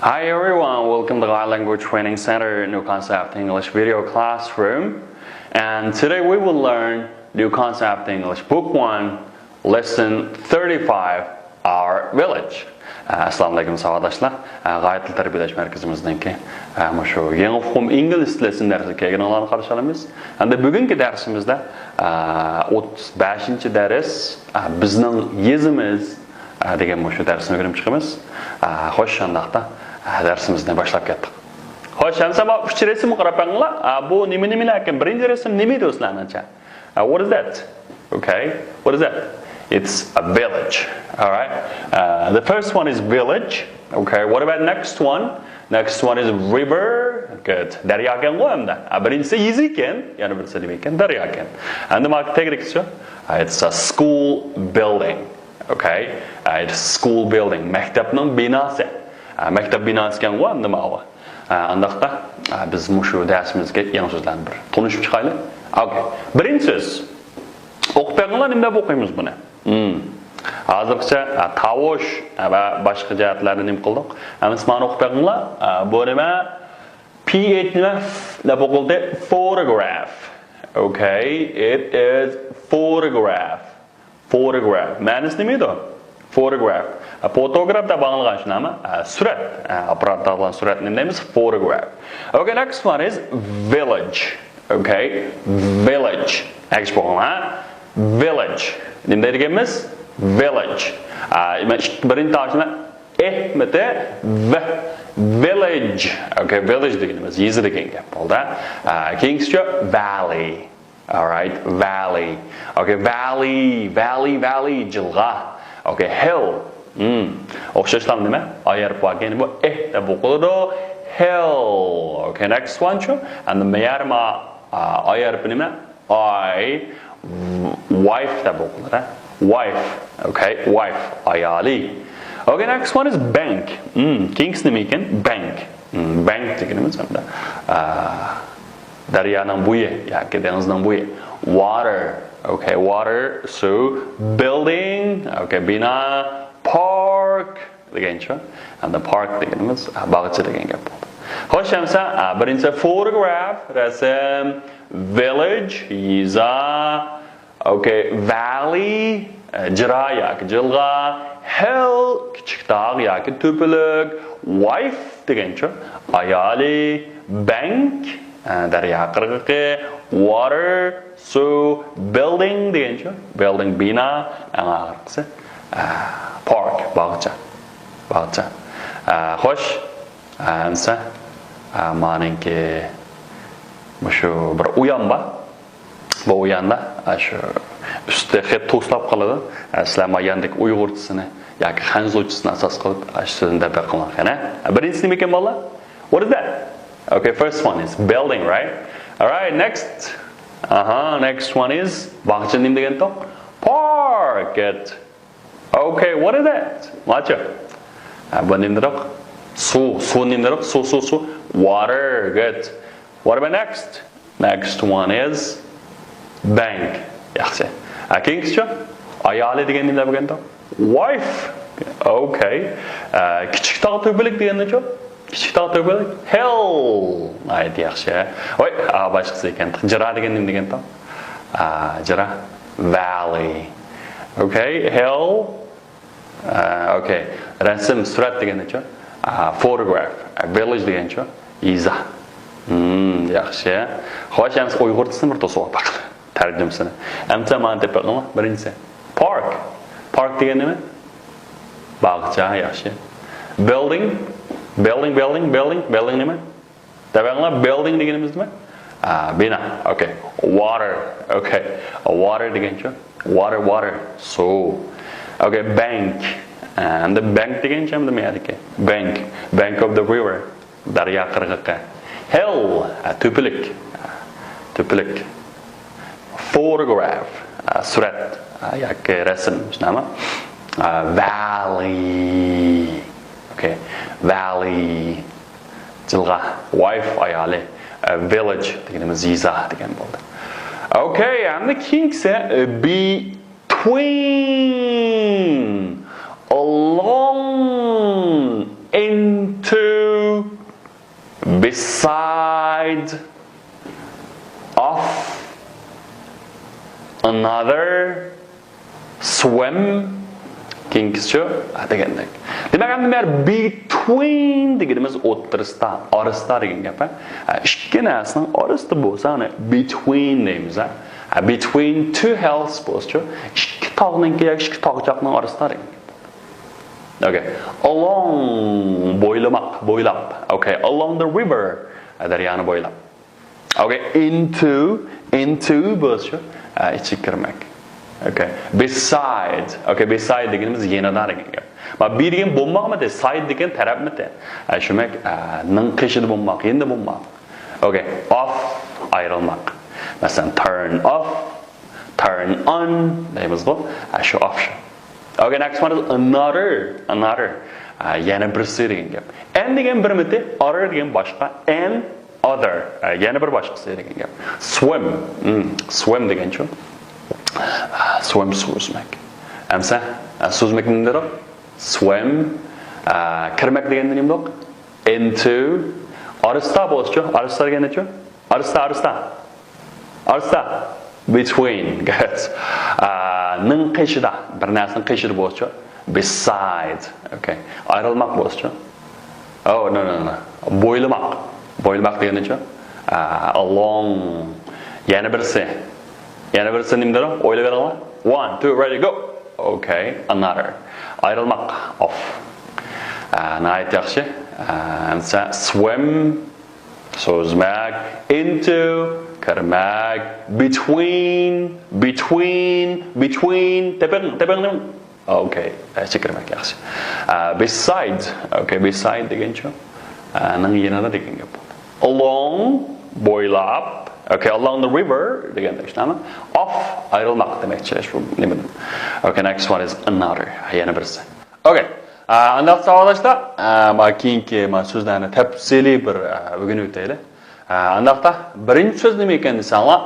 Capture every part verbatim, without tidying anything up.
Hi everyone, welcome to Gai Language Training Center New Concept English Video Classroom. And today we will learn New Concept English Book one, Lesson thirty-five, Our Village. ئەسسالامۇ ئەلەيكۇم ساۋاقداشلار. غايە تىل تەربىيەلەش مەركىزىمىزنىڭكى مۇشۇ يېڭى ئۇقۇم ئىنگلىز تىلى ئىسىملىق دەرسكە كەلگىنىڭلارنى قارشى ئالىمىز. ئەمدى بۈگۈنكى دەرسىمىزدە ئوتتۇز بەشىنچى دەرس، بىزنىڭ يېزىمىز دېگەن مۇشۇ دەرسنى ئۆگىنىپ چىقىمىز. خوش، شۇنداقتا دەرسىمىزنى باشلاپ كەتتۇق. خوش، ئەمسە مانا ئۈچ رەسىمگە قاراپ بېقىڭلار. بۇ نېمە نېمىلەركەن؟ بىرىنچى رەسىم نېمە ئىدى سىلەرنىڭچە؟ Uh, what is that? Okay, what is that? It's a village. All right. Uh, the first one is village. Okay, what about next one? Next one is river. Good. دەرياكەنغۇ ئەمدى. ئا، بىرىنچىسى يېزا ئىكەن، يەنە بىرسى نېمە ئىكەن؟ دەرياكەن. ئەمدى مانا تەگلىكچە. Uh, it's a school building. Okay. Uh, it's a school building. مەكتەپنىڭ بىناسى. ئا، مەكتەپ بىناسى ئىكەنغۇ ئەمدى ماۋۇ. ئا، ئانداقتا، ئا، بىز مۇشۇ دەرسىمىزگە يېڭى سۆزلەرنى بىر تونۇشۇپ چىقايلى. ئوكەي. بىرىنچى سۆز. ئوقۇپ بېقىڭلار، نېمە دەپ ئوقۇيمىز بۇنى؟ ھازىرغىچە، ئا، تاۋۇش، ئا، ۋە باشقا جەھەتلەرنى نېمە قىلدۇق؟ ئەمىسە مانا ئوقۇپ بېقىڭلار. ئا، بۇ نېمە؟ P H نېمە؟ F دەپ ئوقۇلدى. Photograph. Okay, it is photograph. Photograph. مەنىسى نېمە ئىدى؟ Photograph. ئا، فوتوگراف دەپ ئاڭلىغان شۇنداقمۇ؟ ئا، سۈرەت. ئا، ئاپپاراتتا ئالغان سۈرەتنى نېمە دەيمىز؟ Photograph. Okay, next one is village. Okay, village. ئەگىشىپ ئوقۇڭلار. Village. نېمە دەيدىكەنمىز؟ Village. ئا، مەن ئىككى، بىرىنچى تاۋۇشنى ئېھ مىتى ۋ. Village. Okay, village دېگىنىمىز يېزا دېگەن گەپ بولدى. ئا، كېيىنكىسىچۇ؟ Valley. All right, valley. Okay, valley, valley, valley، جىلغا. Okay, hill. Hmm. ئوخشاشلا نېمە؟ ئاي ھەرپى باركەن، بۇ ئېھ دەپ ئوقۇلىدۇ. Hill. Okay, next one چۇ؟ ئەمدى مەيەرما، ئا، ئاي ھەرپى نېمە؟ I، wife دەپ ئوقۇلىدۇ. Wife. Okay, wife. ئايالى. Okay, next one is bank. Hmm. كېيىنكىسى نېمە ئىكەن؟ Bank. Hmm. Bank دېگىنىمىز ئەمدى، ئا، دەريانىڭ بويى ياكى دېڭىزنىڭ بويى. Water. Okay, water. سۇ. Building. Okay, بىنا. Park دېگەنچۇ. ئەمدى park دېگىنىمىز، ئا، باغچە دېگەن گەپ بولدى. خوش، ئەمسە، ئا، بىرىنچى photograph، رەسىم، village، يېزا، Okay, valley، ئە، جىرا ياكى جىلغا، hill، كىچىك تاغ ياكى تۆپىلىك، wife دېگەنچۇ، ئايالى، bank، ئە، دەريا قىرغىقى، water، سۇ، building دېگەنچۇ، building، بىنا، ئەڭ ئاخىرقىسى، ئە، park، باغچە، باغچە. ئە، خوش، ئە، ئەمسە، ئە، مانىڭكى مۇشۇ بىر ئۇيان بار. بۇ ئۇياندا، ئاشۇ ئۈستى خېتى توسلاپ قالىدۇ. سىلەر ما ياندىكى ئۇيغۇرچىسىنى ياكى خەنزۇچىسىنى ئاساس قىلىپ، ئاشۇ سۆزنى دەپ بېقىڭلار قېنى. بىرىنچىسى نېمىكەن بالىلار؟ What is that? Okay, first one is building, right? All right, next. Aha, next one is باغچە نېمە دېگەنتۇق؟ Park. Good. Okay, what is that? ماچۇ. ھە، بۇ نېمىدۇق؟ سۇ. سۇ نېمىدۇق؟ سۇ، سۇ، سۇ. Water. Good. What about next? Next one is bank. ياخشى. ھە، كېيىنكىسىچۇ؟ ئايالى دېگەن نېمە دېگەنتۇق؟ Wife. Okay. ھە، كىچىك تاغ تۆپىلىك دېگەندىچۇ؟ كىچىك تاغ تۆپىلىك. Hill. ناھايىتى ياخشى. ۋاي، ئا، باشقىسى ئىكەن. جىرا دېگەن نېمە دېگەنتۇق؟ ئا، جىرا. Valley. Okay, hill. ئا، okay. رەسىم، سۈرەت دېگەندىچۇ؟ ئا، photograph. ئا، village دېگەنچۇ؟ يېزا. ھىم، ياخشى. خوش، ئەمسە ئۇيغۇرچىسىنى بىر توسۇپ باقىلى. تەرجىمىسىنى. ئەمسە مانا تېپىڭلار. بىرىنچىسى. Park. Park دېگەن نېمە؟ باغچە، ياخشى. Building. Building, building, building. Building نېمە؟ دەۋەڭلار، building دېگىنىمىز نېمە؟ ئا، بىنا. Okay. Water. Okay. Water دېگەنچۇ؟ Water, water. سۇ. Okay, bank. ئا، ئەمدى bank دېگەنچۇ ئەمدى مەيەردىكى؟ Bank. Bank of the river. دەريا قىرغىقى. Hill. ئا، تۆپىلىك. تۆپىلىك. Photograph. ئا، سۈرەت. ئا، ياكى رەسىم. شۇنداقمۇ؟ ئا، valley. Okay. Valley. جىلغا، wife ئايالى، ئە، village دېگىنىمىز يېزا دېگەن بولدى. Okay, ئەمدى كېيىنكىسى، ئە، between، along، into، Beside of another swim. كېيىنكىسىچۇ؟ ھە، دېگەندەك. دېمەك، ئەمدى بۇ يەر between دېگىنىمىز ئوتتۇرىسىدا، ئارىسىدا دېگەن گەپ، ھە؟ ھە، ئىككى نەرسىنىڭ ئارىسىدا بولسا، ئۇنى between دەيمىز، ھە؟ ھە، between two hills بولسىچۇ؟ ئىككى تاغنىڭكى ياكى ئىككى تاغچاقنىڭ ئارىسىدا دېگەن گەپ. Okay. Along، بويلىماق، بويلاپ. Okay. Along the river، دەريانى بويلاپ. Okay. Into، into بولسىچۇ؟ ئە، ئىچىگە كىرمەك. Okay. Beside. Okay. Beside دېگىنىمىز يېنىدا دېگەن گەپ. ما بى دېگەن بولماقمىتى، side دېگەن تەرەپمىتى. ئە، شۇمەك، ئە، نىڭ قېشىدا بولماق، يېنىدا بولماق. Okay. Off، ئايرىلماق. مەسىلەن، turn off، turn on دەيمىزغۇ. ئە، شۇ off شۇ. Okay, next one is another. Another. ئە، يەنە بىرسى دېگەن گەپ. An دېگەن بىرمىتى، other دېگەن باشقا. An other. ئە، يەنە بىر باشقىسى دېگەن گەپ. Swim. Hmm, swim دېگەنچۇ؟ ئە، swim سۇ ئۈزمەك. ئەمسە، ئە، سۇ ئۈزمەك نېمە دېدۇق؟ Swim. ئە، كىرمەك دېگەندە نېمە دېدۇق؟ Into. ئارىسىدا بولسىچۇ؟ ئارىسىدا دېگەندىچۇ؟ ئارىسىدا، ئارىسىدا. ئارىسىدا. Between. Good. ئا، نىڭ قېشىدا. بىر نەرسىنىڭ قېشىدا بولسىچۇ؟ Beside. Okay. ئايرىلماق بولسىچۇ؟ Oh, no, no, no. بويلىماق. بويلىماق دېگەنچۇ؟ ئا، along. يەنە بىرسى. يەنە بىرسى نېمىدۇر؟ ئويلاۋېرىڭلار. One, two, ready, go. Okay. Another. ئايرىلماق. Off. ئا، ناھايىتى ياخشى. ئا، ئەمسە swim. سۇ ئۈزمەك، into، كىرمەك، between، between، between، تېپىڭ، تېپىڭ، تېپىڭ. Okay، ئىچىگە كىرمەك ياخشى. ئە، beside، okay، beside دېگەنچۇ؟ ئە، نىڭ يېنىدا دېگەن گەپ بولدى. Along، بويلاپ، okay، along the river دېگەندە شۇنداقمۇ؟ Off، ئايرىلماق دېمەكچى، شۇ نېمىدىن. Okay, next one is another، يەنە بىرسى. Okay. ئا، ئانداق ساۋاقداشلار، ئا، ما كېيىنكى ما سۆزلەرنى تەپسىلىي بىر، ئا، ئۆگىنىپ ئۆتەيلى. ئا، ئانداقتا بىرىنچى سۆز نېمە ئىكەن دېسەڭلار،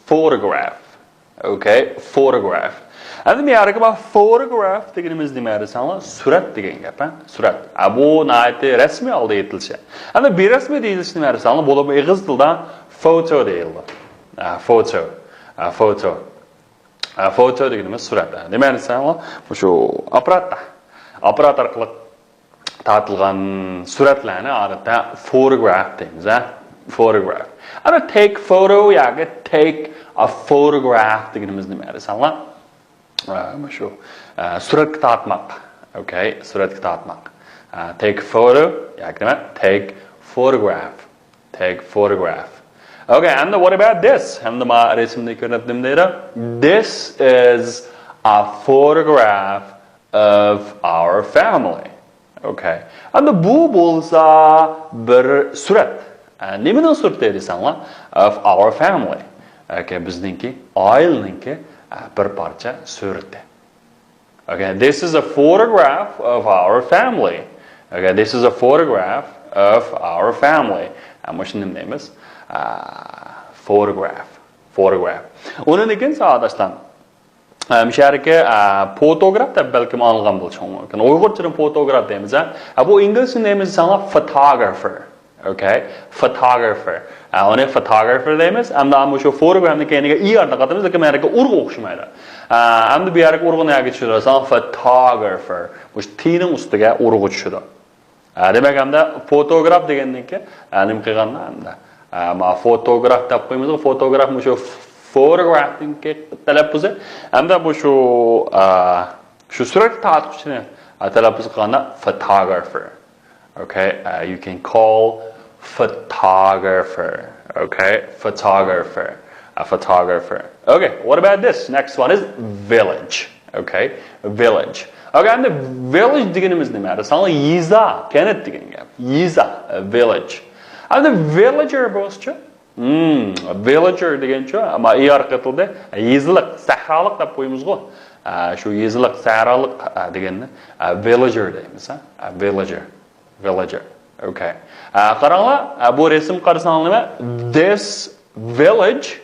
photograph. Okay, photograph. ئەمدى بۇ يەردىكى ما photograph دېگىنىمىز نېمە دېسەڭلار، سۈرەت دېگەن گەپ، ھە؟ سۈرەت. ئا، بۇ ناھايىتى رەسمىي ھالدا ئېيتىلىشى. ئەمدى بىرەسمىي دېيىلىشى نېمە دېسەڭلار، بۇلارمۇ ئېغىز تىلدا photo دېيىلىدۇ. ئا، photo. ئا، photo. ئە، photo دېگىنىمىز سۈرەت. ئە، نېمە دېسەڭلار، مۇشۇ ئاپپاراتتا. ئاپپارات ئارقىلىق تارتىلغان سۈرەتلەرنى ئادەتتە photograph دەيمىز، ھە؟ Photograph. ئەنە take photo ياكى take a photograph دېگىنىمىز نېمە دېسەڭلار؟ ئە، مۇشۇ، ئە، سۈرەتكە تارتماق. Okay، سۈرەتكە تارتماق. ئە، take photo ياكى نېمە؟ Take photograph. Take photograph. Okay, and what about this? ھەمدە ما رەسىمدە كۆرۈنۈپ نېمە دەيدۇ؟ This is a photograph of our family. Okay. ئەمدى بۇ بولسا بىر سۈرەت. ئە، نېمىنىڭ سۈرىتى دېسەڭلار؟ Of our family. Okay، بىزنىڭكى ئائىلىنىڭكى، ئە، بىر پارچە سۈرىتى. Okay, this is a photograph of our family. Okay, this is a photograph of our family. ھە، مۇشۇنى نېمە دەيمىز؟ ئا، photograph. Photograph. ئۇنىڭدىن كېيىن ساۋاقداشلار، ئە، مۇشۇ يەردىكى، ئە، photograph دەپ بەلكىم ئاڭلىغان بولۇشۇڭ مۇمكىن. ئۇيغۇرچىدا photograph دەيمىز، ھە؟ ھە، بۇ ئىنگلىزچە نېمە دېسەڭلار؟ Photographer. Okay, photographer. ئە، ئۇنى photographer دەيمىز. ئەمدى مۇشۇ photograph نى كەينىگە ئى ئارقا قاتىمىز، لېكىن مەنىكى ئۇرغا ئوخشىمايدۇ. ئە، ئەمدى بۇ يەرگە ئۇرغىنى نەگە چۈشۈرىسەڭ، photographer. مۇشۇ تى نىڭ ئۈستىگە ئۇرغا چۈشىدۇ. ئە، دېمەك، ئەمدى photograph دېگەندىن كېيىن، ئە، نېمە قىلغاندا ئەمدى؟ ئە، ما photograph دەپ قويىمىزغۇ، photograph مۇشۇ photograph نىڭكى تەلەپپۇزى. ئەمدى مۇشۇ، ئە، شۇ سۈرەتكە تارتقۇچىنى، ئە، تەلەپپۇز قىلغاندا photographer. Okay, uh, you can call photographer. Okay, photographer. A photographer. Okay, what about this? Next one is village. Okay, village. Okay, endi village deganimiz nima? Masalan, يېزا، كەنت degan gap. يېزا, a village. Endi villager bo'lsa-chi? Hmm, villager degancha, ammo er qildi. Yezliq, sahroliq deb qo'yamizku. Shu yezliq, sahroliq deganni villager deymiz. Villager. Villager. Okay. Qaranglar, bu rasm qarasangiz nima? This village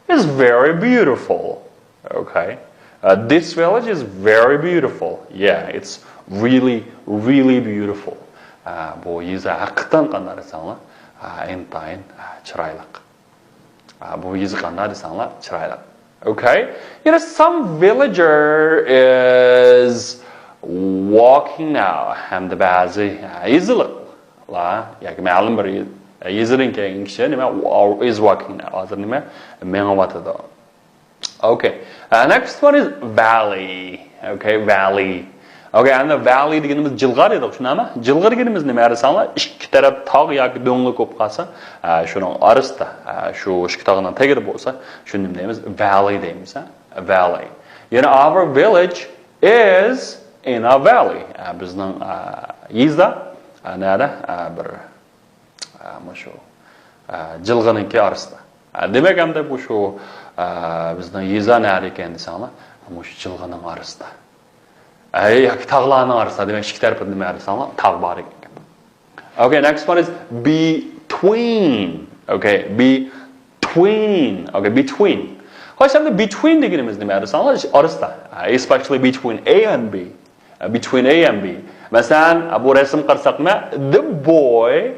is very beautiful. Okay. This village is very beautiful. Yeah, it's really, really beautiful. Bu yeza haqiqatan qanday desanglar, ئا، ئىنتايىن، ئا، چىرايلىق. ئا، بۇ يېزىق قانداق دېسەڭلار، چىرايلىق. Okay. You know, some villager is walking now. ھەمدە بەزى، ئا، يېزىلىقلار ياكى مەلۇم بىر يېزىدىن كەلگەن كىشى نېمە، is walking now. ھازىر نېمە، مېڭىۋاتىدۇ. Okay. Uh, next one is valley. Okay, valley. Okay, ئەمدى valley دېگىنىمىز جىلغا دېدۇق، شۇنداقمۇ؟ جىلغا دېگىنىمىز نېمە دېسەڭلار، ئىككى تەرەپ تاغ ياكى دۆڭلۈك بولۇپ قالسا، ئە، شۇنىڭ ئارىسىدا، ئە، شۇ ئىككى تاغنىڭ تېگىدە بولسا، شۇنى نېمە دەيمىز؟ Valley دەيمىز، ھە؟ Valley. يەنى our village is in a valley. ئە، بىزنىڭ، ئە، يېزا، ئە، نەدە؟ ئە، بىر ئە، مۇشۇ، ئە، جىلغىنىڭكى ئارىسىدا. ئە، دېمەك، ئەمدى مۇشۇ، ئە، بىزنىڭ يېزا نەدە ئىكەن دېسەڭلار، مۇشۇ جىلغىنىڭ ئارىسىدا. ئە، ياكى تاغلارنىڭ ئارىسىدا، دېمەك، ئىككى تەرىپىدە نېمە دېسەڭلار، تاغ بار ئىكەن. Okay, next one is between. Okay, between. Okay, between. خوش، ئەمدى between دېگىنىمىز نېمە دېسەڭلار، ئارىسىدا. ئە، especially between A and B. Between A and B. مەسىلەن، بۇ رەسىم قارىساق نېمە؟ The boy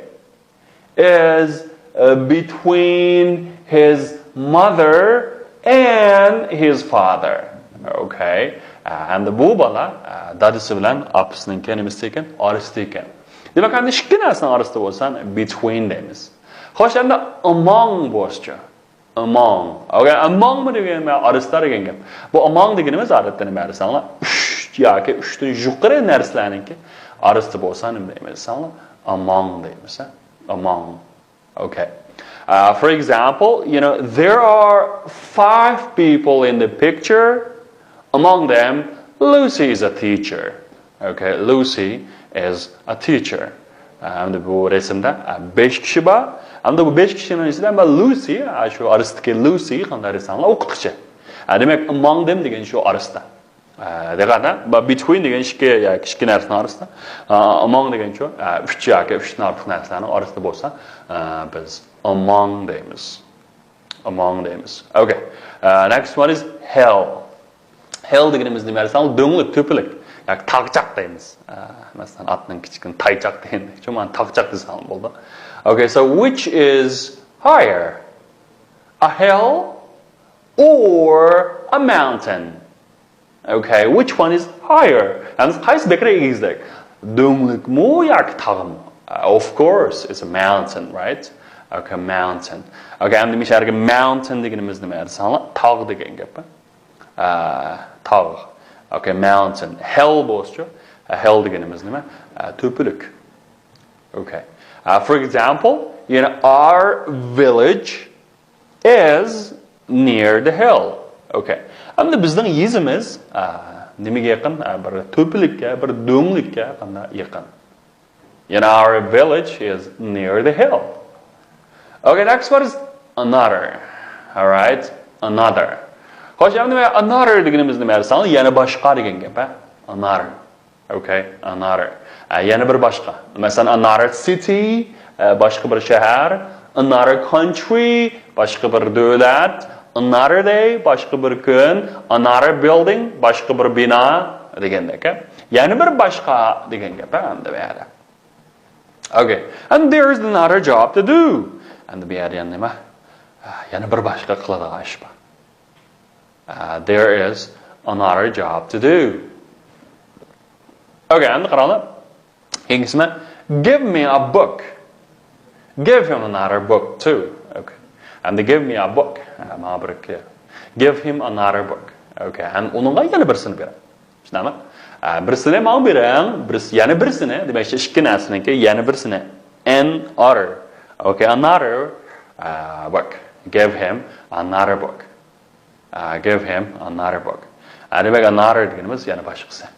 is, uh, between his mother and his father. Okay. ئەمدى بۇ بالا، ئە، دادىسى بىلەن ئاپىسىنىڭكى نېمىسى ئىكەن؟ ئارىسىدا ئىكەن. دېمەك، ئەمدى ئىككى نەرسىنىڭ ئارىسىدا بولسا، between دەيمىز. خوش، ئەمدى among بولسىچۇ؟ Among. Okay, among مۇ دېگەن، ئارىسىدا دېگەن گەپ. بۇ among دېگىنىمىز ئادەتتە نېمە دېسەڭلار، ئۈچ ياكى ئۈچتىن يۇقىرى نەرسىلەرنىڭكى ئارىسىدا بولسا نېمە دەيمىز دېسەڭلار، among دەيمىز، ھە؟ Among. Okay. Uh, for example, you know, there are five people in the picture. Among them, Lucy is a teacher. Okay, Lucy is a teacher. ئەمدى بۇ رەسىمدە، ئە، بەش كىشى بار. ئەمدى بۇ بەش كىشىنىڭ ئىچىدە مەن لۇسى، ئە، شۇ ئارىسىدىكى لۇسى قانداق دېسەڭلار، ئوقۇتقۇچى. ئە، دېمەك، among them دېگەن شۇ ئارىسىدا. ئە، دىققەت، بە-، between دېگەن ئىككى ياكى ئىككى نەرسىنىڭ ئارىسىدا. ئە، among دېگەن شۇ، ئە، ئۈچ ياكى ئۈچتىن ئارتۇق نەرسىلەرنىڭ ئارىسىدا بولسا، ئە، بىز among دەيمىز. Among دەيمىز. Okay. Uh, next one is hill. Hill دېگىنىمىز نېمە دېسەڭ، دۆڭلۈك، تۆپىلىك. ياكى تاغچاق دەيمىز. Uh, مەسىلەن، ئاتنىڭ كىچىكىنى تايچاق دېگەندەك. شۇ مانا تاغچاق دېسەڭ بولىدۇ. Okay, so which is higher? A hill or a mountain? Okay, which one is higher? يەنى قايسى بەكرەك ئېگىزدەك؟ دۆڭلۈكمۇ ياكى تاغمۇ؟ Uh, of course, it's a mountain, right? Okay, mountain. Okay, ئەمدى مۇشۇ يەرگە mountain دېگىنىمىز نېمە دېسەڭلار؟ تاغ دېگەن گەپ. Uh, تاغ. Okay, mountain. Hill بولسىچۇ؟ Uh, hill دېگىنىمىز نېمە؟ Uh, تۆپىلىك. Okay. Uh, for example, you know, our village is near the hill. Okay. ئەمدى بىزنىڭ يېزىمىز، ئە، نېمىگە يېقىن؟ ئە، بىر تۆپىلىككە، بىر دۆڭلۈككە قانداق يېقىن. You know, our village is near the hill. Okay, next one is another. All right, another. خوش، ئەمدى another دېگىنىمىز نېمە دېسەڭلار، يەنە باشقا دېگەن گەپ، ھە؟ Another. Okay, another. ئە، يەنە بىر باشقا. مەسىلەن، another city، ئە، باشقا بىر شەھەر. Another country، باشقا بىر دۆلەت. Another day، باشقا بىر كۈن. Another building، باشقا بىر بىنا دېگەندەك، ھە. يەنە بىر باشقا دېگەن گەپ، ھە، ئەمدى بۇ يەردە. Okay, and there is another job to do. ئەمدى بۇ يەردە يەنە نېمە؟ يەنە بىر باشقا قىلىدىغان ئىش بار. Uh, there is another job to do. Okay, ئەمدى قاراڭلار. كېيىنكىسى مەن، give me a book. Give him another book too. Okay. ئەمدى give me a boك. ھە، ماڭا بىر كى-، give him another book. Okay. ھەم ئۇنىڭغا يەنە بىرسىنى بېرىڭ. شۇنداقمۇ؟ ئە، بىرسىنى ماڭا بېرىڭ، بىرسى، يەنە بىرسىنى، دېمەكچى، ئىككى نەرسىنىڭكى يەنە بىرسىنى. Another. Okay, another, uh, book. Give him another book. Uh, give him another book. ئە، دېمەك، another دېگىنىمىز يەنە باشقىسى.